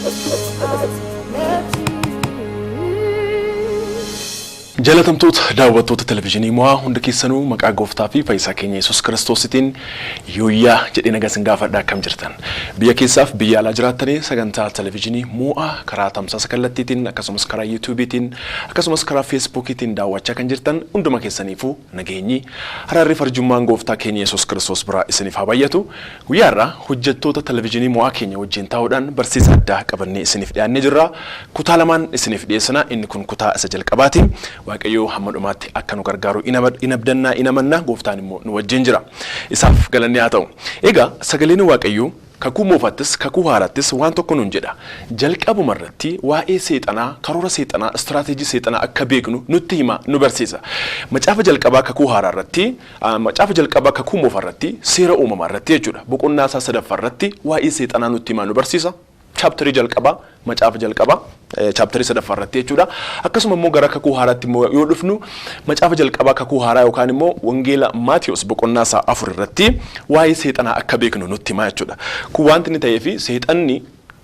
Ati Jaalatamtoota daawwattoota televizyiinii Mo'aa, hunda keessanuu maqaa gooftaa fi fayyisaa keenya Yesuus Kiristoositiin yooyyaa jedhee nagaa isin gaafadha. Akkam jirtan? Biyya keessaaf biyya alaa jiraattanii sagantaa televizyiinii Mo'aa karaa tamsaasa kallattiitiin, akkasumas karaa yuutuubiitiin, akkasumas karaa feesbuukiitiin daawwachaa kan jirtan hunduma keessaniifuu nageenyi, araarri, farjummaan gooftaa keenya Yesuus Kiristoos biraa isiniif haa baay'atu. Guyyaa irraa hojjettoota televizyiinii Mo'aa keenya wajjin taa'uudhaan barsiisa addaa qabannee isiniif dhiyaannee jirra. Kutaa lamaan isiniif dhiyeessina. Inni kun kutaa isa jalqabaati. Waaqayyo hamma dhumaatti akka nu gargaaru in abdannaa, in amanna. Gooftaan immoo nu wajjin jira. Isaaf galanni haa ta'u. Egaa sagaleen Waaqayyoo Kakuu Moofattis Kakuu Haarattis waan tokko nuun jedha. Jalqabuma irratti waa'ee seexanaa, karoora seexanaa, istiraateejii seexanaa akka beeknu nutti hima, nu barsiisa. Macaafa jalqabaa Kakuu Haaraa irratti, macaafa jalqabaa Kakuu Moofaa irratti, Seera Uumamaa irratti jechuudha. Boqonnaa isaa sadaffaa irratti waa'ee seexanaa nutti hima, nu barsiisa. Chapterii jalqabaa, macaafa jalqabaa, chapterii sadaffaa irratti jechuudha. Akkasuma immoo gara Kakuu Haaraatti immoo yoo dhufnu, macaafa jalqabaa Kakuu Haaraa yookaan immoo Wangeela Maatiyos boqonnaa isaa 4 irratti waa'ee seexanaa akka beeknu nutti hima jechuudha. Kun wanti inni ta'eef, seexanni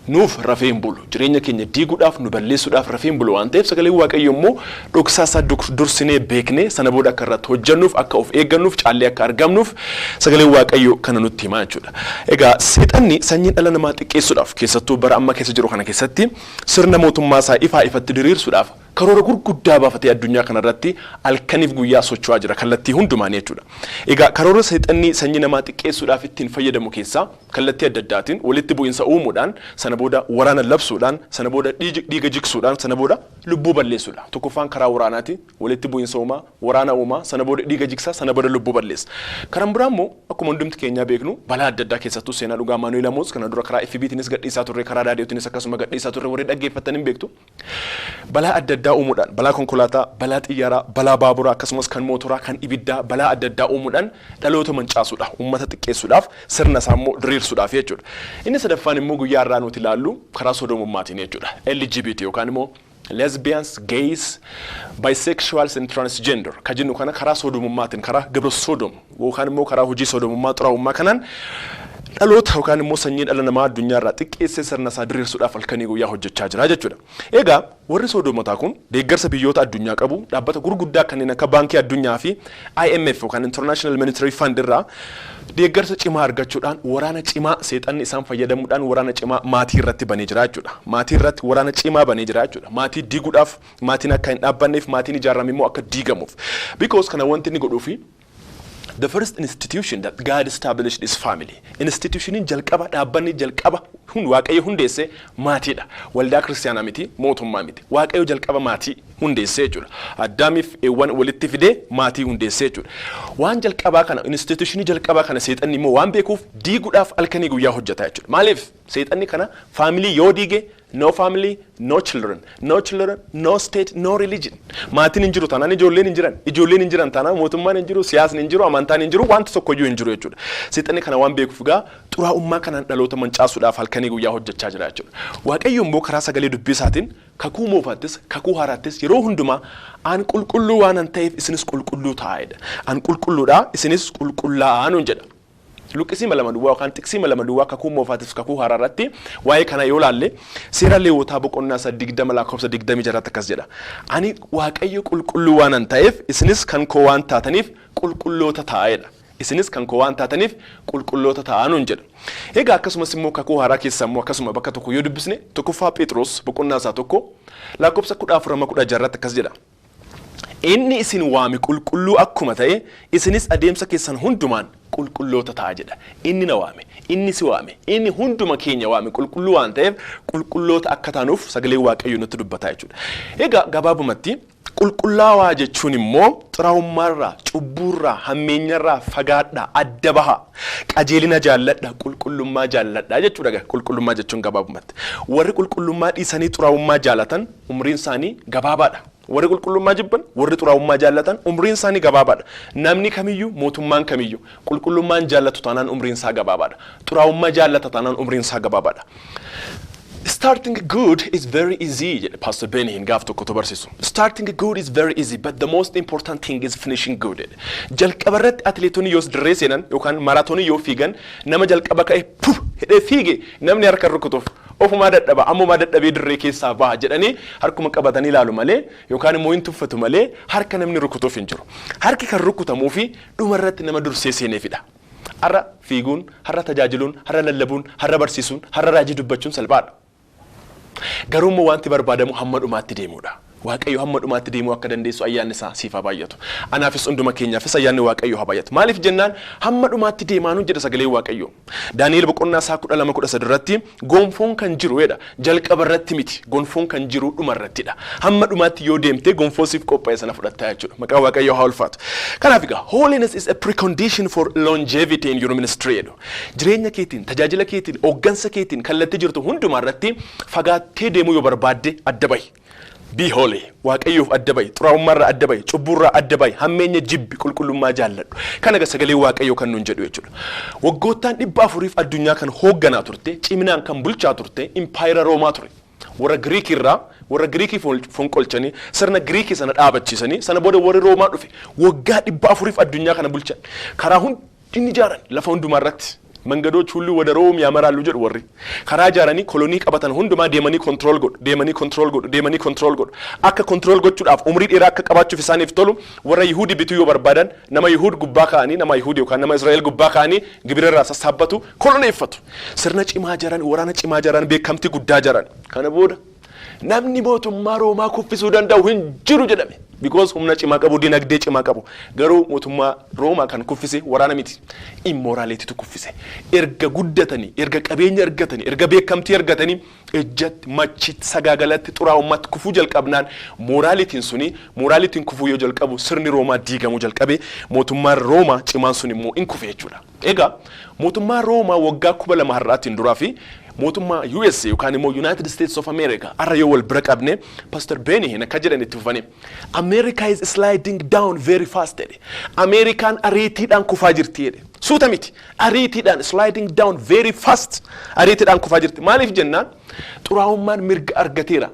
nuuf rafee hin bulu. Jireenya keenya diiguudhaaf, nu balleessuudhaaf rafee hin bulu waan ta'eef, sagaleen Waaqayyo immoo dhoksaa isaa dursinee beeknee sana booda akka irratti hojjennuuf, akka of eeggannuuf, caallee akka argamnuuf sagaleen Waaqayyo kana nutti hima jechuudha. Egaa seexanni sanyii dhala namaa xiqqeessuudhaaf, keessattuu bara amma keessa jiru kana keessatti, sirna mootummaa isaa ifaa ifatti diriirsuudhaaf karoora gurguddaa baafatee addunyaa kanarratti halkaniif guyyaa socho'aa jira kallattii hundumaan jechuudha. Egaa karoora seexanni sanyii namaa xiqqeessuudhaaf ittiin fayyadamu keessaa kallattii adda addaatiin walitti bu'insa uumuudhaan, sana booda waraana labsuudhaan, sana booda dhiiga jigsuudhaan, sana booda lubbuu balleessuudha. Tokkoffaan karaa waraanaati, walitti bu'insa uumaa, waraana uumaa, sana booda dhiiga jigsaa, sana booda lubbuu balleessa. Karaan biraa immoo akkuma hundumti keenyaa beeknu balaa adda addaa, keessattuu seenaa dhugaa Maanu'eel Amoos kana dura karaa FB'tiinis gadhiisaa turre, karaa raadiyootiinis akkasuma gadhiisaa turre, warri dhaggeeffattan hin beektu. Balaa adda addaa uumuudhaan, balaa konkolaataa, balaa xiyyaaraa, balaa baaburaa, akkasumas kan mootoraa, kan ibiddaa, balaa adda addaa uumuudhaan dhaloota mancaasuudha, uummata xiqqeessuudhaaf, sirna isaa immoo diriirsuudhaaf jechuudha. Inni sadaffaan immoo guyyaa har'aa nuti ilaallu karaa sodomummaatiin jechuudha. LGBT yookaan immoo lesbians, gays, bisexuals and transgender ka jennu kana karaa sodomummaatiin, karaa gibra sodom yookaan immoo karaa hojii sodomummaa xuraa'ummaa kanaan dhaloota yookaan immoo sanyii dhala namaa addunyaa irraa xiqqeessee sirna isaa diriirsuudhaaf halkanii guyyaa hojjechaa jira jechuudha. Egaa warri sodomotaa kun deeggarsa biyyoota addunyaa qabu, dhaabbata gurguddaa kanneen akka Baankii Addunyaa fi IMF yookaan International Monetary Fund irraa deeggarsa cimaa argachuudhaan, waraana cimaa seexanni isaan fayyadamuudhaan waraana cimaa maatii irratti banee jira jechuudha. Maatii irratti waraana cimaa banee jira jechuudha. Maatii diiguudhaaf, maatiin akka hin dhaabbanneef, maatiin ijaarame immoo akka diigamuuf. Because kana wanti inni godhuufi, the first institution that God established is family. Institutioniin jalqaba, dhaabbanni jalqaba hun Waaqayyo hundeesse maatiidha. Waldaa kiristaanaa miti, mootummaa miti. Waaqayyo jalqaba maatii hundeesse jechuudha. Addaamiif Eewwan walitti fidee maatii hundeesse jechuudha. Waan jalqabaa kana, institutionii jalqabaa kana seexanni immoo waan beekuuf diiguudhaaf halkanii guyyaa hojjeta jechuudha. Maaliif? Seexanni kana family yoo diige, no family, no children, no children, no state, no religion. Maatiin hin jiru taanaan ijoolleen hin jiran. Ijoolleen hin jiran taanaan mootummaan hin jiru, siyaasni hin jiru, amantaan hin jiru, wanti tokkoyyuu hin jiru jechuudha. Seexanni kana waan beekuuf gaa xuraa'ummaa kanaan dhaloota mancaasuudhaaf halkanii guyyaa hojjechaa jira jechuudha. Waaqayyo immoo karaa sagalee dubbii isaatiin Kakuu Moofaattis Kakuu Haaraattis yeroo hundumaa "An qulqulluu waanan ta'eef isinis qulqulluu ta'aa" jedha. "An qulqulluudha, isinis qulqullaa'aa" nuun jedha. Luqqisii 2 duwwaa yookaan xiqsii 2 duwwaa Kakuu Moofaatiif Kakuu Haaraa irratti waa'ee kana yoo laalle, Seera Leewwotaa boqonnaa isaa 20 lakkoofsa 26 akkas jedha. "Ani Waaqayyo qulqulluu waanan ta'eef isinis kan koo waan taataniif qulqulloota ta'aa" jedha. "Isinis kan koo waan taataniif qulqulloota ta'aa" nuun jedha. Egaa akkasumas immoo Kakuu Haaraa keessaa immoo akkasuma bakka tokko yoo dubbisne, 1ffaa Phexros boqonnaa isaa 1 lakkoofsa 14 amma 16 akkas jedha. "Inni isin waame qulqulluu akkuma ta'e isinis adeemsa keessan hundumaan qulqulloota ta'a" jedha. Inni na waame, inni si waame, inni hunduma keenya waame qulqulluu waan ta'eef qulqulloota akka taanuuf sagaleen Waaqayyoo nutti dubbata jechuudha. Egaa gabaabumatti qulqullaawaa jechuun immoo xuraa'ummaarraa, cubbuurraa, hammeenyarraa fagaadhaa, adda bahaa, qajeelina jaalladha, qulqullummaa jaalladha jechuudha qulqullummaa jechuun gabaabumatti. Warri qulqullummaa dhiisanii xuraa'ummaa jaalatan umriin isaanii gabaabaadha. Warri qulqullummaa jibban, warri xuraa'ummaa jaallatan umriin isaanii gabaabaadha. Namni kamiyyuu, mootummaan kamiyyuu qulqullummaan jaallatu taanaan umriin isaa gabaabaadha. Xuraa'ummaa jaallata taanaan umriin isaa gabaabaadha. "Starting good is very easy," jedhe Pastor Benny Hinn gaaf tokkotu barsiisu. "Starting good is very easy, but the most important thing is finishing good," jedhe. Jalqaba irratti atileetonni yoo dirree seenan yookaan maraatoonii yoo fiigan, nama jalqaba ka'e puf hidhee fiige namni harka rukutuuf. Ofumaa dadhaba, ammumaa dadhabee dirree keessaa baha jedhanii harkuma qabatanii ilaalu malee yookaan immoo hin tuffatu malee harka namni rukutuuf hin jiru. Harki kan rukutamuu fi dhumarratti nama dursee seeneefidha. Har'a fiiguun, har'a tajaajiluun, har'a lallabuun, har'a barsiisuun, har'a raajii dubbachuun salphaadha. Garuu immoo wanti barbaadamu hamma dhumaatti deemuudha. Waaqayyo hamma dhumaatti deemuu akka dandeessu ayyaanni isaa siif haa baay'atu. Anaafis, hunduma keenyaafis ayyaanni Waaqayyo haa baay'atu. Maaliif jennaan, hamma dhumaatti deemaanu jedha sagalee Waaqayyo. Daani'el boqonnaa isaa 12:13 irratti gonfoon kan jiru jedha. Jalqaba irratti miti, gonfoon kan jiru dhuma irrattidha. Hamma dhumaatti yoo deemte gonfoo siif qophaa'e sana fudhattaa jechuudha. Maqaan Waaqayyo haa ulfaatu. Kanaaf egaa, holiness is a precondition for longevity in your ministry jedhu. Jireenya keetiin, tajaajila keetiin, hooggansa keetiin, kallattii jirtu hundumaa irratti fagaattee deemuu yoo barbaadde adda bahi. Be holy. Waaqayyoof adda bahi. Xuraa'ummaarraa adda bahi. Cubbuurraa adda bahi. Hammeenya jibbi, qulqullummaa jaalladhu. Kana egaa sagalee Waaqayyoo kan nuun jedhu jechuudha. Waggoottaan 400f addunyaa kan hoogganaa turte, ciminaan kan bulchaa turte, impaayera Roomaa ture. Warra Giriikii irraa, warra Giriikii fonqolchanii, sirna Giriikii sana dhaabachiisanii, sana booda warri Roomaa dhufe. Waggaa 400f addunyaa kana bulchan. Karaa hundi ni ijaaran lafa hundumaa irratti. መንገዶች ሁሉ ወደ ሮም ያመራሉ jedhu warri. Karaa ijaaranii kolonii qabatan hundumaa deemanii control godhu, deemanii control godhu, deemanii control godhu. Akka control gochuudhaaf, umrii dheeraa akka qabaachuuf isaaniif tolu, warra Yihudi bituu yoo barbaadan nama Yihud gubbaa kaa'anii, nama Yihudi yookaan nama Israa'el gubbaa kaa'anii gibira irraa sassaabbatu, koloneeffatu. Sirna cimaa ijaaran, waraana cimaa ijaaran, beekamtii guddaa ijaaran. Kana booda namni mootummaa Roomaa kuffisuu danda'u hin jiru jedhame. Because humna cimaa qabu, dinagdee cimaa qabu. Garuu mootummaa Roomaa kan kuffise waraana miti. Immoralitytu kuffise. Erga guddatanii, erga qabeenya argatanii, erga beekamtii argatanii, ejjatti, machitti, sagaagalatti, xuraa'ummaatti kufuu jalqabnaan, moralityn suni, moralityn kufuu yoo jalqabu, sirni Roomaa diigamuu jalqabe, mootummaan Roomaa cimaan sun immoo in kufe jechuudha. Egaa mootummaa Roomaa waggaa 2000 har'aatiin duraa fi mootummaa USA yookaan immoo United States of America har'a yoo wal bira qabne, Pastor Benny Hinn akka jedhan itti fufanii, "America is sliding down very fast" jedhe. Ameerikaan ariitiidhaan kufaa jirti jedhe. Suuta miti, ariitiidhaan, sliding down very fast, ariitiidhaan kufaa jirti. Maaliif jennaan, xuraa'ummaan mirga argateera.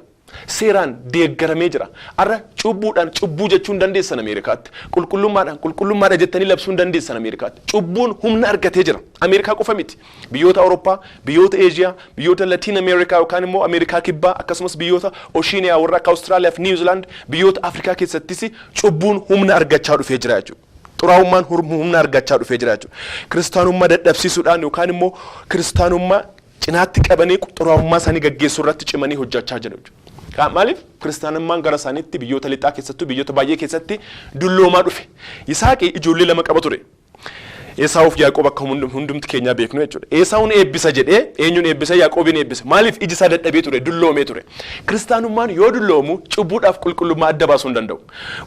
Seeraan deeggaramee jira. Har'a cubbuudhaan cubbuu jechuu hin dandeessan Ameerikaatti. Qulqullummaadhaan qulqullummaadha jettanii labsuu hin dandeessan Ameerikaatti. Cubbuun humna argatee jira. Ameerikaa qofa miti. Biyyoota Awurooppaa, biyyoota Eeshiyaa, biyyoota Latiin Ameerikaa yookaan immoo Ameerikaa Kibbaa, akkasumas biyyoota Ooshiiniyaa warra akka Awustiraaliyaa fi Niwuzilaand, biyyoota Afrikaa keessattis cubbuun humna argachaa dhufee jira jechuudha. Xuraa'ummaan humna argachaa dhufee jira jechuudha. Kiristaanummaa dadhabsiisuudhaan yookaan immoo kiristaanummaa cinaatti qabanii xuraa'ummaa isaanii gaggeessuu irratti cimanii hojjechaa jiru jechuudha. Maaliif kiristaanummaan gara isaaniitti biyyoota lixaa keessattuu biyyoota baay'ee keessatti dulloomaa dhufe. Yisaaqi ijoollee lama qaba ture. Esaawuuf Yaaqoob, akka hundumti keenyaa beeknu jechuudha. Esaawun eebbisa jedhee eenyuun eebbisa? Yaaqoobiin eebbisa. Maaliif? Iji isaa dadhabee ture, dulloomee ture. Kiristaanummaan yoo dulloomu cubbuudhaaf qulqullummaa adda baasuu hin danda'u.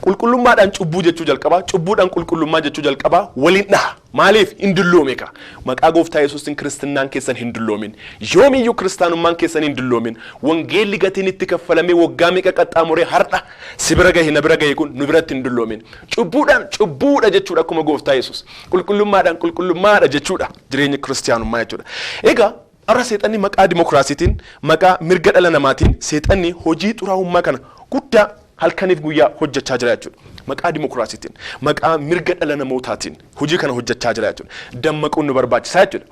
Qulqullummaadhaan cubbuu jechuu jalqabaa, cubbuudhaan qulqullummaa jechuu jalqabaa, waliin dhaha. Maaliif? Hin dulloome ka. Maqaa Gooftaa Yesuusin kiristinnaan keessan hin dulloomin. Yoomiyyuu kiristaanummaan keessan hin dulloomin. Wangeelli gatiin itti kaffalamee waggaa meeqa qaxxaamuree har'a si bira gahe, na bira gahe kun nu biratti hin dulloomin. Cubbuudhaan cubbuudha jechuudha akkuma Gooftaa Yesuus. Qulqullummaadhaan qulqullummaadha jechuudha jireenya kiristaanummaa jechuudha. Egaa har'a seexanni maqaa dimokiraasiitiin, maqaa mirga dhala namaatiin, seexanni hojii xuraa'ummaa kana guddaa halkaniif guyyaa hojjechaa jira jechuudha. Maqaa dimokiraasiitiin, maqaa mirga dhala namootaatiin hojii kana hojjechaa jira jechuudha. Dammaquun nu barbaachisaa jechuudha.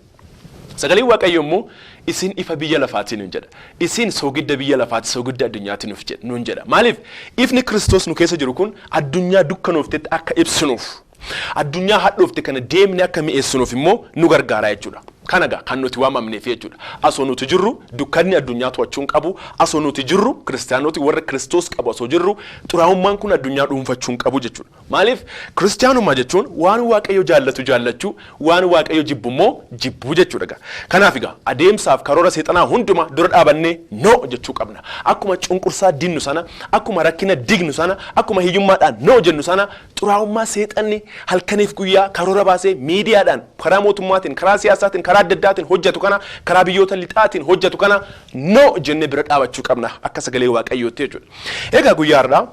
Sagaleen Waaqayyo immoo isin ifa biyya lafaatiin nuun jedha. Isin soogidda biyya lafaati, soogidda addunyaatiin nuun jedha. Maaliif? Ifni Kiristoos nu keessa jiru kun addunyaa dukkanooftetti akka ibsinuuf, addunyaa hadhoofte kana deemne akka mi'eessinuuf immoo nu gargaara jechuudha. Kana gaa kan nuti waamamneef jechuudha. Asoo nuti jirru dukkanni addunyaa to'achuu hin qabu. Asoo nuti jirru, kiristaanoti warra Kiristoos qabu asoo jirru, xuraa'ummaan kun addunyaa dhuunfachuu hin qabu jechuudha. Maaliif? Kiristaanummaa jechuun waan Waaqayyo jaallatu jaallachuu, waan Waaqayyo jibbu immoo jibbuu jechuudha gaa. Kanaaf egaa adeemsaaf karoora seexanaa hunduma dura dhaabannee no jechuu qabna. Akkuma cunqursaa dinnu sana, akkuma rakkina dignu sana, akkuma hiyyummaadhaan no jennu sana, xuraa'ummaa seexanni halkaniif guyyaa karoora baasee miidiyaadhaan, karaa mootummaatiin, karaa siyaasaatiin, karaa adda addaatiin hojjetu kana, karaa biyyoota lixaatiin hojjetu kana no jennee bira dhaabachuu qabna akka sagalee Waaqayyootti jechuudha. Egaa guyyaa har'aa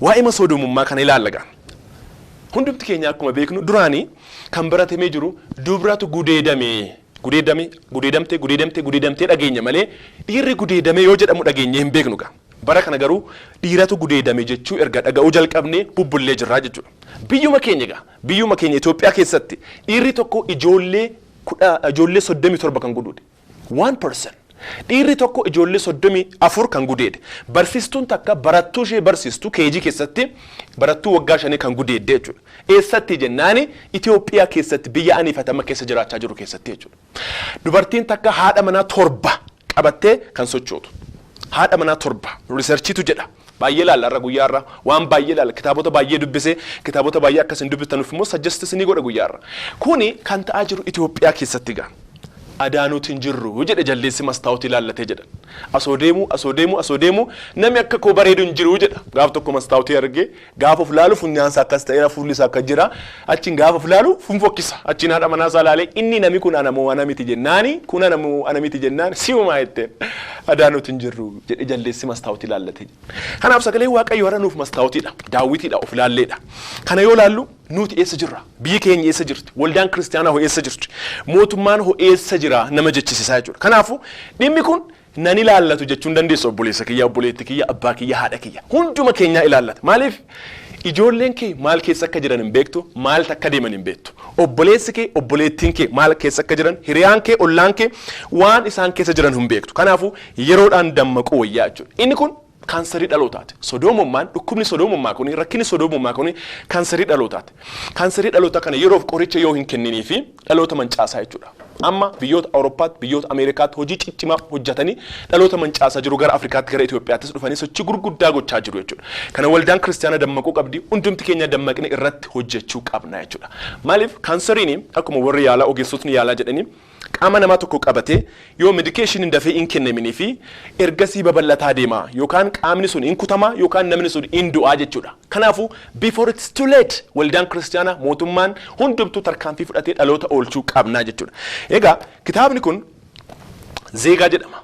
waa'ee masoodomummaa kana ilaalla gaa. Hundumti keenya akkuma beeknu, duraanii kan baratamee jiru dubratu gudeedame, gudeedame, gudeedamte, gudeedamte, gudeedamtee dhageenya malee dhiirri gudeedame yoo jedhamu dhageenye hin beeknu gaa. Bara kana garuu dhiiratu gudeedame jechuu erga dhaga'uu jalqabnee bubbullee jirraa jechuudha. Biyyuma keenya egaa, biyyuma keenya Itoophiyaa keessatti dhiirri tokko ijoollee 37 kan gudeede. One person. Dhiirri tokko ijoollee 34 kan gudeede. Barsiistuun takka barattuu ishee barsiistuu keejii keessatti barattuu waggaa 5 kan gudeedde jechuudha. Eessatti jennaani Itoophiyaa keessatti, biyya aniifatama keessa jiraachaa jiru keessatti jechuudha. Dubartiin takka haadha manaa 7 qabattee kan sochootu. Haadha manaa 7 researchiitu jedha. Baay'ee ilaalla irra guyyaa irra waan baay'ee ilaalla, kitaabota baay'ee dubbisee, kitaabota baay'ee akkasin dubbistanuuf immoo suggest ni godha guyyaa irra. Kuni kan ta'aa jiru Itoophiyaa keessatti gaa. Adaanuutiin hin jirru jedhe jaldeessi mastaawutii ilaallatee jedha. Asoo deemu, asoo deemu, asoo deemu, namni akka koo bareedu hin jiru jedha. Gaaf tokko mastaawutii argee gaafa of laalu funyaan isaa akkas ta'eera, fuulli isaa akka jira. Achiin gaafa of laalu funfokkisa. Achiin haadha manaa isaa laalee inni nami kun anamoo ana miti jennaani, kun anamoo ana miti jennaan si'umaa jetteen. Adaanuutiin hin jirru jedhe jaldeessi mastaawutii ilaallatee jedha. Kanaaf sagalee Waaqayyoo har'a nuuf mastaawutiidha. Daawwitiidha, of ilaalleedha. Kana yoo laallu nuti eessa jirra? Biyyi keenya eessa jirti? Waldaan kiristaanaa hoo eessa jirti? Mootummaan hoo eessa jira nama jechisiisaa jechuudha. Kanaafuu dhimmi kun nan ilaallatu jechuun dandeessu obboleessa kiyya, obboleetti kiyya, abbaa kiyya, haadha kiyya. Hunduma keenyaa ilaallata. Maaliif? Ijoolleen kee maal keessa akka jiran hin beektu, maal akka deeman hin beektu. Obboleessi kee, obboleettiin kee maal keessa akka jiran, hiriyaan kee, ollaan kee waan isaan keessa jiran hin beektu. Kanaafuu yeroodhaan dammaquu wayyaa jechuudha. Inni kun kaansarii dhalootaati. Sodoomummaan, dhukkubni sodoomummaa kuni, rakkinni sodoomummaa kuni kaansarii dhalootaati. Kaansarii dhalootaa kana yeroof qoricha yoo hin kenninii fi dhaloota mancaasaa jechuudha. Amma biyyoota Awurooppaatti, biyyoota Ameerikaatti hojii ciccimaa hojjetanii dhaloota mancaasaa jiru, gara Afrikaatti, gara Itoophiyaattis dhufanii sochii gurguddaa gochaa jiru jechuudha. Kana waldaan kiristaanaa dammaquu qabdi, hundumti keenya dammaqne irratti hojjechuu qabna jechuudha. Maaliif kaansariin akkuma warri yaalaa, ogeessotni yaalaa jedhanii, qaama namaa tokko qabatee yoo medication dafee hin kennaminii fi ergasii babal'ataa deema, yookaan qaamni sun hin kutamaa yookaan namni sun hin du'aa jechuudha. Kanaafuu before it's too late waldaan kiristaanaa, mootummaan hundumtuu tarkaanfii fudhatee dhaloota oolchuu qabnaa jechuudha. Egaa kitaabni kun Zeegaa jedhama.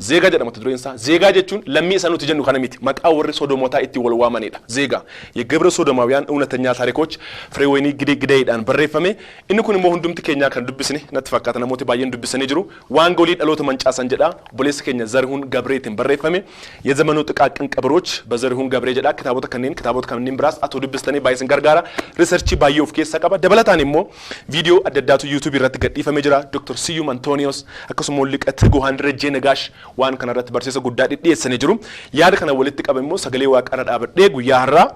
Zeegaa jedhama mata dureen isaa. Zeegaa jechuun lammii isa nuti jennu kana miti. Maqaa warri Sodomotaa itti wal waamanidha. Zeegaa የግብረ ሶዶማውያን እውነተኛ ታሪኮች Fireewaynii Gidayiidhaan barreeffame. Inni kun immoo hundumti keenyaa kan dubbisne natti fakkaata, namooti baay'een dubbisanii jiru. Waan golii dhaloota mancaasan jedha. Obboleessi keenya Zarihuun Gabreetiin barreeffame. የዘመኑ ጥቃቅን ቀበሮች በዘሪሁን ገብሬ jedha. Kitaabota kanneen biraas atoo dubbistanii baay'ee isin gargaara. Researchii baay'ee of keessaa qaba. Dabalataan immoo viidiyoo adda addaatu YouTube irratti gadhiifamee jira. Dr. Siyum Antonios akkasuma Liqa Tiguhaan Darajjee Nagaash waan kana irratti barsiisa guddaa dhidhiyeessanii jiru. Yaada kana walitti qabe immoo sagalee waaqarra dhaabadhee guyyaa har'aa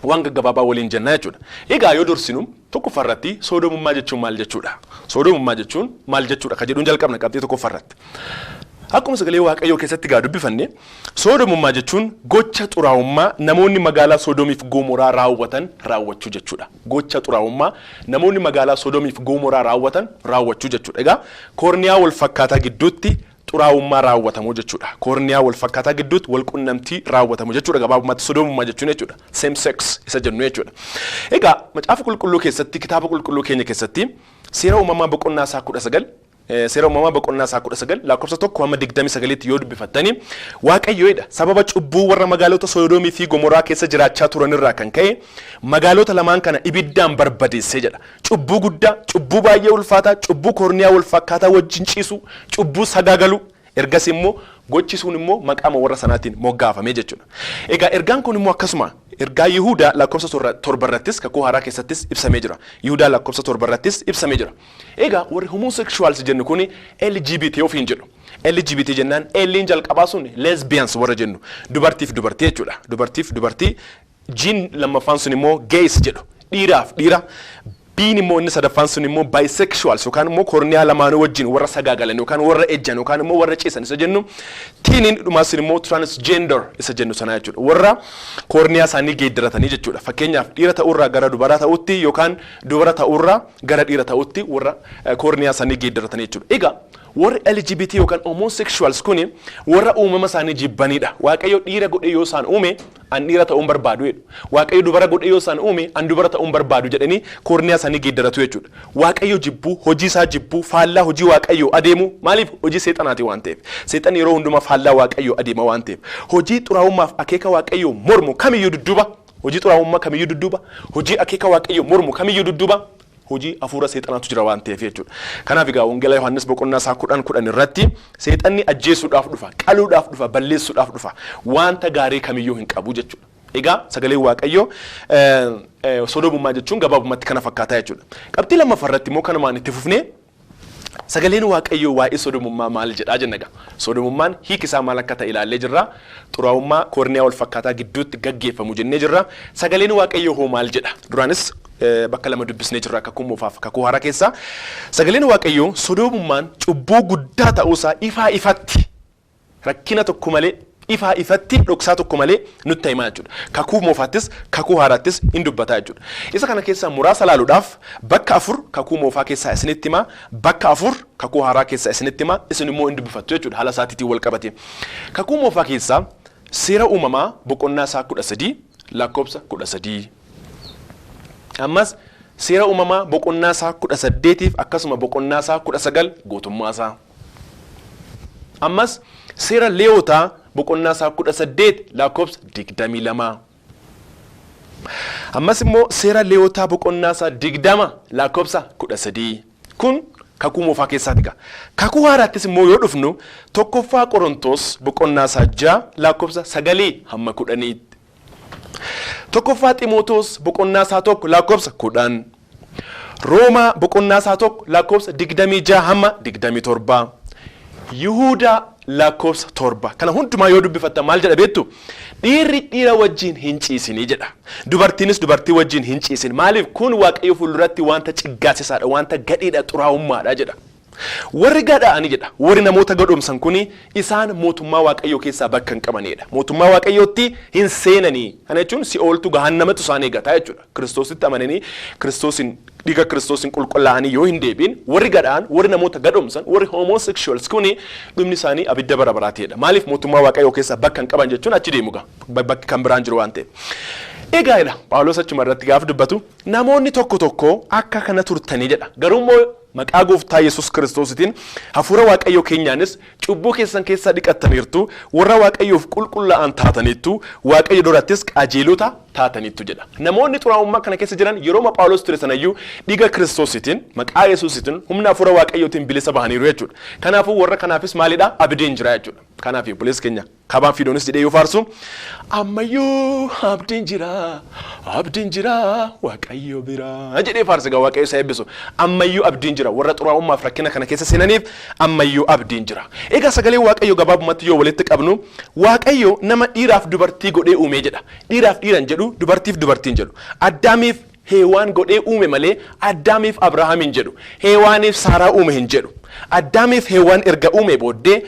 waan gaggabaabaa waliin jenna jechuudha. Egaa yoo dursinu tokkoffaarratti soodomummaa jechuun maal jechuudha? Soodomummaa jechuun maal jechuudha? Ka jedhuun jalqabna qabxii tokkoffaarratti. Akkuma sagalee Waaqayyoo keessatti gaa dubbifanne, soodomummaa jechuun gocha xuraa'ummaa namoonni magaalaa Soodomiif Goomoraa raawwatan raawwachuu jechuudha. Gocha xuraa'ummaa namoonni magaalaa Soodomiif Goomoraa raawwatan raawwachuu jechuudha. Egaa koorniyaa wal fakkaataa gidduutti xuraa'ummaa raawwatamu jechuudha. Koorniyaa wal fakkaataa gidduutti wal qunnamtii raawwatamu jechuudha. Gabaabumatti sodoomummaa jechuun jechuudha. Same sex isa jennu jechuudha. Egaa macaafa qulqulluu keessatti, kitaaba qulqulluu keenya keessatti, seera uumamaa boqonnaa isaa 19, seera uumamaa boqonnaa isaa 19 lakkoofsa 1 hamma 29tti yoo dubbifattanii, Waaqayyoodha sababa cubbuu warra magaalota Sodoomii fi Gomoraa keessa jiraachaa turan irraa kan ka'e magaalota lamaan kana ibiddaan barbadeessee jedha. Cubbuu guddaa, cubbuu baay'ee ulfaataa, cubbuu koorniyaa wal fakkaataa wajjin ciisu, cubbuu sagaagalu, ergas immoo gochi sun immoo maqaama warra sanaatiin moggaafame jechuudha. Egaa ergaan kun immoo akkasuma ergaa Yihudaa lakkoofsa 7 irrattis kakuu haaraa keessattis ibsamee jira. Yihudaa lakkoofsa 7 irrattis ibsamee jira. Egaa warri homosexuals jennu kuni LGBT ofiin jedhu. LGBT jennaan L'n jalqabaa sun lesbians warra jennu, dubartiif dubartii jechuudha. Dubartiif dubartii. G'n lammaffaan sun immoo gays jedhu, dhiiraaf dhiira. B'n immoo inni sadaffaan sun immoo bisexuals yookaan immoo koorniyaa lamaanuu wajjin warra sagaagalan yookaan warra ejjan yookaan immoo warra ciisan isa jennu. T'n inni dhumaa sun immoo transgender isa jennu sana jechuudha. Warra koorniyaa isaanii geeddaratanii jechuudha. Fakkeenyaaf dhiira ta'urraa gara dubara ta'utti yookaan dubara ta'urraa gara dhiira ta'utti warra koorniyaa isaanii geeddaratanii jechuudha. Egaa warri LGBT yookaan homosexuals kuni warra uumama isaanii jibbanidha. Waaqayyo dhiira godhee yoo isaan uume an dhiira ta'uun barbaadu jedhu. Waaqayyo dubara godhee yoo isaan uume an dubara ta'uun barbaadu jedhanii koorniyaa isaanii geeddaratu jechuudha. Waaqayyo jibbuu, hojii isaa jibbuu, faallaa hojii Waaqayyoo adeemu. Maaliif? Hojii seexanaati waan ta'eef. Seexanni yeroo hundumaa faallaa Waaqayyoo adeema waan ta'eef. Hojii xuraa'ummaaf akeeka Waaqayyoo mormu kamiyyuu dudduuba, hojii xuraa'ummaa kamiyyuu dudduuba, hojii akeeka Waaqayyoo mormu kamiyyuu dudduuba hojii hafuura seexanaatu jira waan ta'eef jechuudha. Kanaaf egaa Wangeela Yohaannis boqonnaa isaa 10:10 irratti seexanni ajjeesuudhaaf dhufa, qaluudhaaf dhufa, balleessuudhaaf dhufa, wanta gaarii kamiyyuu hin qabu jechuudha. Egaa sagaleen Waaqayyoo sodoomummaa jechuun gabaabumatti kana fakkaataa jechuudha. Qabxii lammaffaa irratti immoo kanumaan itti fufnee Sagaleen Waaqayyoo waa'ee sodomummaa maal jedhaa jenna egaa. Sodomummaan hiiki isaa maal akka ta'e ilaallee jirra. Xuraa'ummaa koorniyaa wal fakkaataa gidduutti gaggeeffamu jennee jirra. Sagaleen Waaqayyoo hoo maal jedha? Duraanis bakka lama dubbisnee jirra, kakuu moofaaf kakuu haaraa keessaa. Sagaleen Waaqayyoo sodomummaan cubbuu guddaa ta'uusaa ifaa ifatti, rakkina tokko malee, ifaa ifatti, dhoksaa tokko malee nutti himaa jechuudha. Kakuu moofaattis kakuu haaraattis hin dubbataa jechuudha. Isa kana keessaa muraasa ilaaluudhaaf bakka afur kakuu moofaa keessaa isinitti himaa, bakka afur kakuu haaraa keessaa isinitti himaa, isin immoo hin dubbifattu jechuudha haala isaatiitiin wal qabate. Kakuu moofaa keessaa Seera Uumamaa boqonnaa isaa 13 lakkoofsa 13. Ammas Seera Uumamaa boqonnaa isaa 18f akkasuma boqonnaa isaa 19 guutummaa isaa. Ammas Seera Leewotaa boqonnaa isaa 18 lakkoofsa 22. Ammas immoo Seera Leewotaa boqonnaa isaa 20 lakkoofsa 13. Kun kakuu moofaa keessaati egaa. Kakuu haaraattis immoo yoo dhufnu, 1ffaa Qorontos boqonnaa isaa 6 lakkoofsa 9 hamma 10tti. 1ffaa Ximootoos boqonnaa isaa 1 lakkoofsa 10. Roomaa boqonnaa isaa 1 lakkoofsa 26 hamma 27. Yihuudaa lakkoofsa 7. Kana hundumaa yoo dubbifattan maal jedha beektu? Dhiirri dhiira wajjin hin ciisinii jedha. Dubartiinis dubartii wajjin hin ciisin. Maaliif? Kun Waaqayyo fuulduratti wanta ciggaasisaadha, wanta gadheedha, xuraa'ummaadha jedha. Warri gadha'ani jedha. Warri namoota gadhoomsan kuni isaan mootummaa Waaqayyoo keessaa bakka hin qabanidha. Mootummaa Waaqayyootti hin seenanii. Kana jechuun si'ooltu, gahannamatu isaan eegata jechuudha. Kiristoositti amananii Kiristoosin, dhiiga Kiristoosiin qulqullaa'anii yoo hin deebiin, warri gadha'an, warri namoota gadhoomsan, warri homosexuals kuni dhumni isaanii abidda bara baraatiidha. Maaliif? Mootummaa Waaqayyoo keessaa bakka hin qaban jechuun achi deemu gaa. Bakki kan biraan jiru waan ta'eef. Egaa jedha Phaawulos achuma irratti gaafa dubbatu, namoonni tokko tokko akka kana turtanii jedha. Garuu immoo maqaa Gooftaa Yesuus Kiristoositiin, hafuura Waaqayyoo keenyaanis cubbuu keessan keessaa dhiqattaniirtu, warra Waaqayyoof qulqullaa'an taataniittu, Waaqayyo durattis qajeelota taataniittu jedha. Namoonni xuraa'ummaa kana keessa jiran yeroo Phaawulos ture sanayyuu dhiiga Kiristoositiin, maqaa Yesuusitiin, humna hafuura Waaqayyootiin bilisa bahaniiru jechuudha. Kanaafuu warra kanaafis maalidha? Abdiin jira jechuudha. Kanaaf obboleessi keenya Kabaan Fiidoonis jedhee yoo faarsu, "Ammayyuu abdiin jira, abdiin jira Waaqayyo bira" jedhee faarsa egaa. Waaqayyo isa eebbisu. Ammayyuu abdiin jira. Warra xuraa'ummaaf rakkina kana keessa seenaniif ammayyuu abdiin jira. Egaa sagalee Waaqayyo gabaabumatti yoo walitti qabnu, Waaqayyo nama dhiiraaf dubartii godhee uumee jedha. Dhiiraaf dhiiran jedhu, dubartiif dubartiin jedhu. Addaamiif Heewaan godhee uume malee Addaamiif Abrahaam hin jedhu. Heewaaniif Saaraa uume hin jedhu. Addaamiif Heewaan erga uume booddee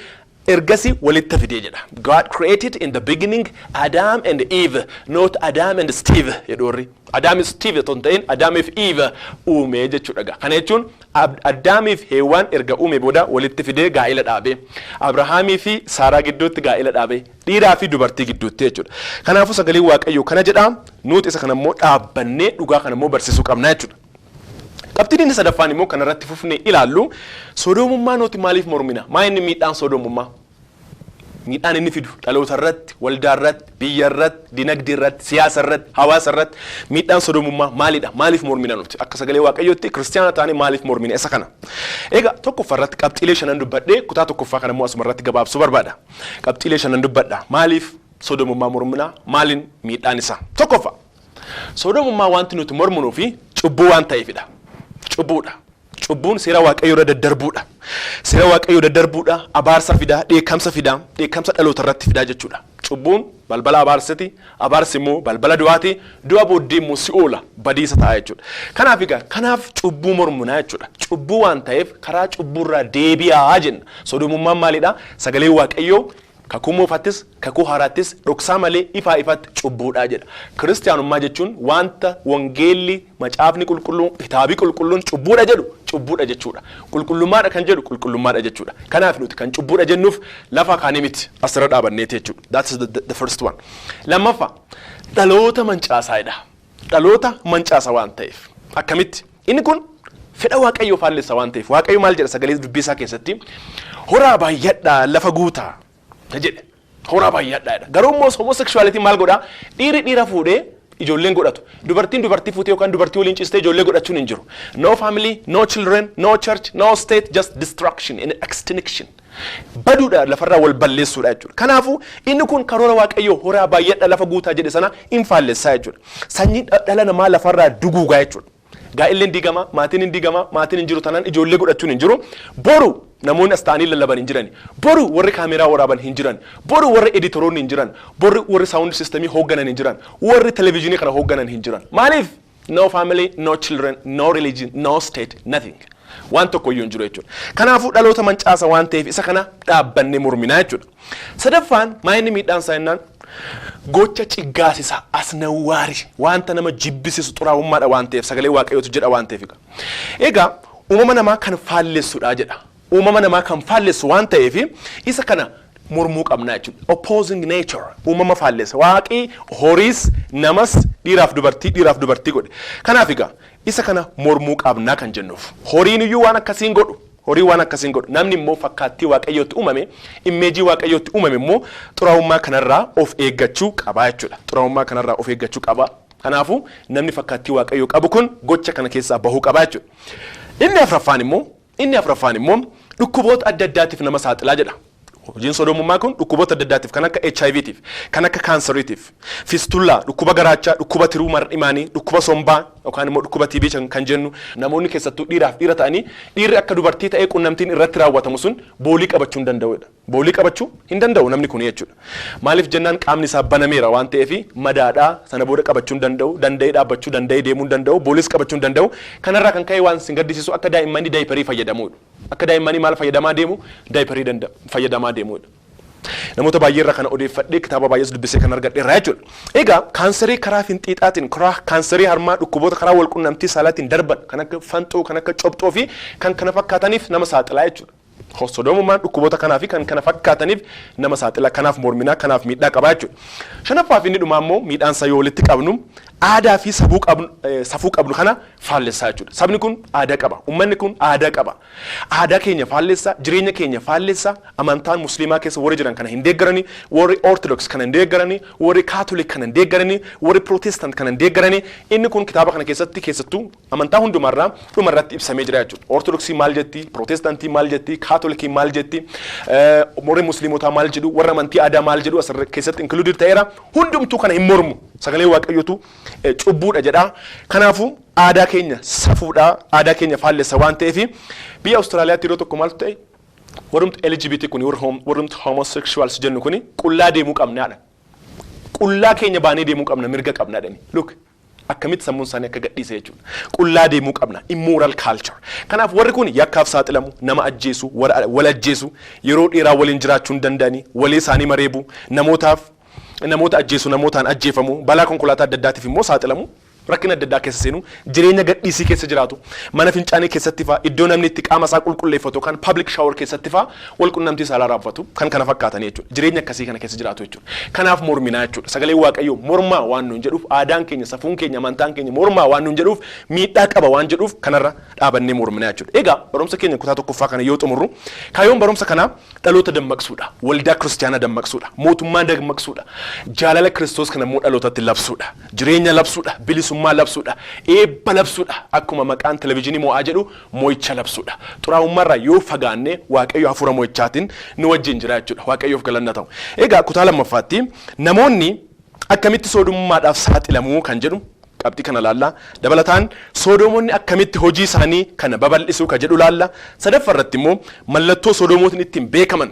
ergasii walitti fidee jedha. God created in the beginning Adam and Eve, not Adam and Steve jedhu warri. Adam and Steve otoo hin ta'in Addaamiif Eve uume jechuudha egaa. Kana jechuun Addaamiif Heewaan erga uume booda walitti fidee gaa'ila dhaabe. Abrahaamii fi Saaraa gidduutti gaa'ila dhaabe. Dhiiraa fi dubartii gidduutti jechuudha. Kanaafuu sagaleen Waaqayyoo kana jedha. Nuti isa kana immoo dhaabbannee dhugaa kana immoo barsiisuu qabna jechuudha. Qabxiin inni sadaffaan immoo kanarratti fufnee ilaallu, sodoomummaa nuti maaliif mormina? Maa inni miidhaan sodoomummaa? Miidhaan inni fidu dhaloota irratti, waldaa irratti, biyya irratti, dinagdee irratti, siyaasa irratti, hawaasa irratti miidhaan sodoomummaa maalidha? Maaliif mormina nuti? Akka sagalee Waaqayyootti kiristiyaana taanee maaliif mormina isa kana? Egaa tokkoffaa irratti qabxiilee shanan dubbadhee kutaa tokkoffaa kana immoo asuma irratti gabaabsuu barbaada. Qabxiilee shanan dubbadha. Maaliif sodoomummaa mormina? Maaliin miidhaan isaa? Tokkoffaa, sodoomummaa wanti nuti morminuu fi cubbuu waan ta'eefidha. Cubbuudha. Cubbuun seera Waaqayyoo irra daddarbuudha. Seera Waaqayyoo daddarbuudha, abaarsa fidaa, dheekkamsa fidaa, dheekkamsa dhaloota irratti fidaa jechuudha. Cubbuun balbala abaarsati, abaarsi immoo balbala du'aati, du'a booddee immoo si'oola, badiisa ta'a jechuudha. Kanaaf egaa kanaaf cubbuu morminaa jechuudha. Cubbuu waan ta'eef karaa cubbuurraa deebi'aa jenna. Sodoomummaan maalidha? Sagaleen Waaqayyoo kakuu moofattis kakuu haaraattis dhoksaa malee ifaa ifatti cubbuudha jedha. Kiristiyaanummaa jechuun wanta wangeelli, macaafni qulqulluun, kitaabii qulqulluun cubbuudha jedhu cubbuudha jechuudha. Qulqullummaadha kan jedhu qulqullummaadha jechuudha. Kanaaf nuti kan cubbuudha jennuuf lafa kaanii miti, asirra dhaabanneeti jechuudha. That's the first one. Lammaffaa, dhaloota mancaasaadha. Dhaloota mancaasa waan ta'eef. Akkamitti? Inni kun fedha Waaqayyoo faallessa waan ta'eef. Waaqayyo maal jedha sagalee dubbii isaa keessatti? "Horaa, baay'adhaa, lafa guutaa" jedhe. Horaa, baay'adhaa jedha. Garuu immoo homosexuality maal godhaa? Dhiirri dhiira fuudhee ijoolleen godhatu. Dubartiin dubartii fuutee yookaan dubartii waliin ciistee ijoollee godhachuun hin jiru. No family, no children, no church, no state, just destruction and extinction. Baduudha, lafarraa wal balleessuudha jechuudha. Kanaafuu inni kun karoora Waaqayyoo "horaa, baay'adha, lafa guutaa" jedhe sana hin faallessaa jechuudha. Sanyii dhala namaa lafarraa duguugaa jechuudha. Gaa'illi hin diigama, maatiin hin diigama, maatiin hin jiru taanaan ijoollee godhachuun hin jiru. Boru namoonni as ta'anii lallaban hin jiran. Boru warri kaameeraa waraaban hin jiran. Boru warri editoroonni hin jiran. Boru warri sound systemii hoogganan hin jiran. Warri televezyiinii kana hoogganan hin jiran. Maaliif? No family, no children, no religion, no state, nothing. Waan tokko iyyuu hin jiru jechuudha. Kanaafuu dhaloota mancaasa waan ta'eef isa kana dhaabbannee morminaa jechuudha. Sadaffaan maayinni miidhaan isaa jennaan, gocha ciggaasisaa, asnawwaarii, wanta nama jibbisiisu, xuraa'ummaadha waan ta'eef, sagalee Waaqayyootu jedha waan ta'eef. Egaa uumama namaa kan faallessudha jedha. Uumama namaa kan faallessu waan ta'eef isa kana mormuu qabna jechuudha. Opposing nature, uumama faallessa. Waaqii horiis namas dhiiraaf dubartii, dhiiraaf dubartii godhe. Kanaaf egaa isa kana mormuu qabnaa kan jennuuf. Horiin iyyuu waan akkasiin godhu. Horii waan akkasiin godhu. Namni immoo fakkaattii Waaqayyootti uumame, imageii Waaqayyootti uumame immoo xuraa'ummaa kanarraa of eeggachuu qaba jechuudha. Xuraa'ummaa kanarraa of eeggachuu qaba. Kanaafuu namni fakkaattii Waaqayyoo qabu kun gocha kana keessaa bahuu qaba jechuudha. Inni afuraffaan immoo dhukkuboota adda addaatiif nama saaxilaa jedha. Hojiin sodoomummaa kun dhukkuboota adda addaatiif, kan akka HIVtiif, kan akka kaansariitiif, fistullaa, dhukkuba garaachaa, dhukkuba tiruu mar'imaanii, dhukkuba sombaa yookaan immoo dhukkuba TB kan jennu, namoonni keessattuu dhiiraaf dhiira ta'anii, dhiirri akka dubartii ta'ee qunnamtiin irratti raawwatamu sun boolii qabachuu hin danda'udha. Boolii qabachuu hin danda'u namni kun jechuudha. Maaliif jennaan, qaamni isaa banameera waan ta'eef madaadhaa sana booda qabachuu hin danda'u, danda'ee dhaabbachuu, danda'ee deemuu hin danda'u, booliis qabachuu hin danda'u. Kanarraa kan ka'e waan sin gaddisiisu akka daa'immanii diaperii fayyadamuudha. Akka daa'immanii maal fayyadamaa deemu? Diaperii fayyadamaa deemuudha. Namoota baay'ee irraa kana odeeffadhee, kitaaba baay'ees dubbisee kan argadheerra jechuudha. Egaa kaansarii karaa finxiixaatiin, karaa kaansarii harmaa, dhukkuboota karaa walqunnamtii saalaatiin darban kan akka fanxoo, kan akka cobxoo fi kan kana fakkaataniif nama saaxilaa jechuudha. Sodoomummaan dhukkuboota kanaa fi kan kana fakkaataniif nama saaxila. Kanaaf morminaa, kanaaf miidhaa qabaa jechuudha. Shanaffaa fi inni dhumaa immoo, miidhaan isaa yoo walitti qabnu, aadaa fi safuu qabnu kana faallessaa jechuudha. Sabni kun aadaa qaba. Uummanni kun aadaa qaba. Aadaa keenya faallessaa, jireenya keenya faallessaa. Amantaan Musliimaa keessa warri jiran kana hin deeggarani, warri Orthodox kana hin deeggarani, warri Kaatolik kana hin deeggarani, warri Protestant kana hin deeggarani. Inni kun kitaaba kana keessatti keessattuu amantaa hundumarraa dhumarratti ibsamee jira jechuudha. Ortodoksii maal jetti, Protestaantii maal jetti, Kaatolikii maal jetti, warri Musliimotaa maal jedhu, warra amantii aadaa maal jedhu, asirra keessatti included ta'eera. Hundumtuu kana hin mormu. Sagalee Waaqayyootu cubbuudha jedha. Kanaafuu aadaa keenya, safuudha, aadaa keenya faallessa waan ta'eef, biyya Awustiraaliyaatti yeroo tokko maaltu ta'e? Warrumti LGBT kun, warrumti homosexuals jennu kuni, qullaa deemuu qabnaadha. Qullaa keenya baanee deemuu qabna, mirga qabna jedhani. Look, akkamitti sammuun isaanii akka gadhiise jechuudha. Qullaa deemuu qabna, immoral culture. Kanaaf warri kun yakkaaf saaxilamu, nama ajjeesu, wal ajjeesu, yeroo dheeraa waliin jiraachuu hin danda'ani, walii isaanii mareebu, namoota ajjeesu, namootaan ajjeefamu, balaa konkolaataa adda addaatiif immoo saaxilamu. Rakkina adda addaa keessa seenu, jireenya gadhiisii keessa jiraatu, mana fincaanii keessatti faa, iddoo namni itti qaama isaa qulqulleeffatu kan public shower keessatti faa wal qunnamtii saalaa raawwatu, kan kana fakkaatan jechuudha. Jireenya akkasii kana keessa jiraatu jechuudha. Kanaaf morminaa jechuudha. Sagalee Waaqayyoo mormaa waan nuun jedhuuf, aadaan keenya, safuun keenya, amantaan keenya mormaa waan nuun jedhuuf, miidhaa qaba waan jedhuuf, kanarra dhaabannee morminaa jechuudha. Egaa barumsa keenya kutaa tokkoffaa kana yoo xumurru, kaayyoon barumsa kanaa dhaloota dammaqsuudha. Waldaa Kiristaanaa dammaqsuudha. Mootummaa dammaqsuudha. Jaalala Kiristoos kana immoo dhalootatti labsuudha. Jireenya labsuudha. Bilisummaa labsuudha. Eebba labsuudha. Akkuma maqaan televezyiinii Mo'aa jedhu, mo'icha labsuudha. Xuraa'ummaarraa yoo fagaanne, Waaqayyo hafuura mo'ichaatiin nu wajjin jira jechuudha. Waaqayyoof galanna ta'u. Egaa kutaa lammaffaatti namoonni akkamitti soodummaadhaaf saaxilamuu kan jedhu qabxii kana laalla. Dabalataan soodomonni akkamitti hojii isaanii kana babal'isuu kan jedhu laalla. Sadaffaa irratti immoo mallattoo soodomootni ittiin beekaman,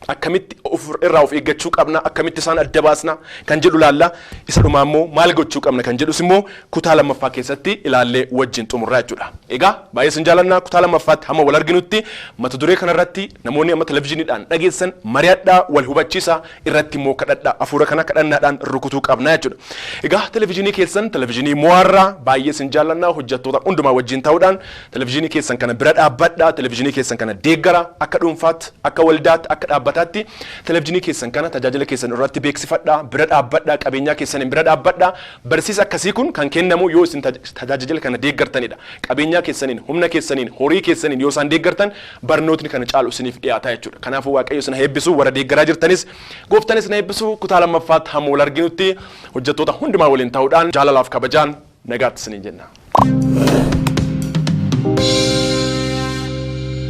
akkamitti of irraa of eeggachuu qabna, akkamitti isaan adda baasna kan jedhu laalla. Isa dhumaa immoo maal gochuu qabna kan jedhus immoo kutaa lammaffaa keessatti ilaallee wajjin xumurraa jechuudha. Egaa baay'ee isin jaalannaa. Kutaa lammaffaatti hamma wal arginutti, mata duree kanarratti namoonni amma televizyiiniidhaan dhageessan mari'adhaa, wal hubachiisaa, irratti immoo kadhadhaa, hafuura kana kadhannaadhaan rukutuu qabna jechuudha. Egaa televizyiinii keessan, televizyiinii Mo'aarraa baay'ee isin jaallannaa. Hojjettoota hundumaa wajjin ta'uudhaan televizyiinii keessan kana bira dhaabbadhaa, televizyiinii keessan kana deeggara. Akka dhuunfaatti, akka waldaatti, akka dhaabbataatti televizyiinii keessan kana tajaajila keessan irratti beeksifadhaa, bira dhaabbadhaa, qabeenyaa keessaniin bira dhaabbadhaa. Barsiisa akkasii kun kan kennamu yoo isin tajaajila kana deeggartanidha. Qabeenyaa keessaniin, humna keessaniin, horii keessaniin yoo isaan deeggartan, barnootni kana caalu isiniif dhiyaata jechuudha. Kanaafuu Waaqayyo isin eebbisu. Warra deeggaraa jirtanis Gooftaan isin eebbisu. Kutaa lammaffaatti hamma wal arginutti, hojjettoota hundumaa waliin ta'uudhaan jaalalaaf kabajaan nagaatti isiniin jenna.